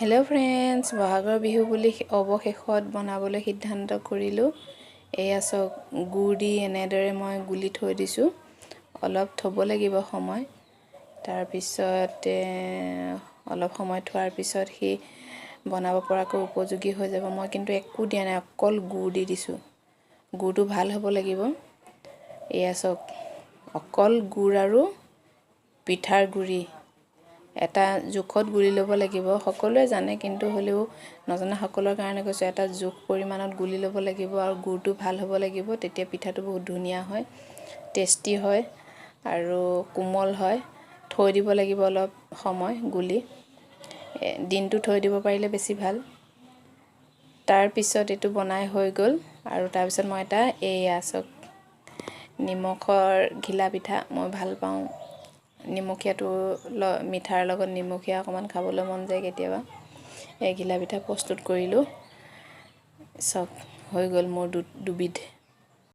Hello' friends, বহাগৰ বিহু বুলি অৱশেষত বনাবলৈ সিদ্ধান্ত কৰিলোঁ। এয়া চাওক, গুৰ দি এনেদৰে মই গুলি থৈ দিছোঁ। অলপ থ'ব লাগিব সময়। তাৰপিছত অলপ সময় থোৱাৰ পিছত সি বনাব পৰাকৈ উপযোগী হৈ যাব। মই কিন্তু একো দিয়া নাই, অকল গুৰ দি দিছোঁ। গুৰটো ভাল হ'ব লাগিব। এয়া চাওক, অকল গুৰ আৰু পিঠাৰ গুড়ি এটা জোখত গুলি ল'ব লাগিব। সকলোৱে জানে, কিন্তু হ'লেও নজনাসকলৰ কাৰণে কৈছোঁ, এটা জোখ পৰিমাণত গুলি ল'ব লাগিব আৰু গুৰটো ভাল হ'ব লাগিব। তেতিয়া পিঠাটো বহুত ধুনীয়া হয়, টেষ্টি হয় আৰু কোমল হয়। থৈ দিব লাগিব অলপ সময় গুলি। দিনটো থৈ দিব পাৰিলে বেছি ভাল। তাৰপিছত এইটো বনাই হৈ গ'ল আৰু তাৰপিছত মই এটা, এইয়া চাওক, নিমখৰ ঘিলা পিঠা মই ভাল পাওঁ। নিমখীয়াটো, মিঠাৰ লগত নিমখীয়া অকণমান খাবলৈ মন যায় কেতিয়াবা। এই ঘিলা পিঠা প্ৰস্তুত কৰিলোঁ। চাওক, হৈ গ'ল মোৰ দুবিধ।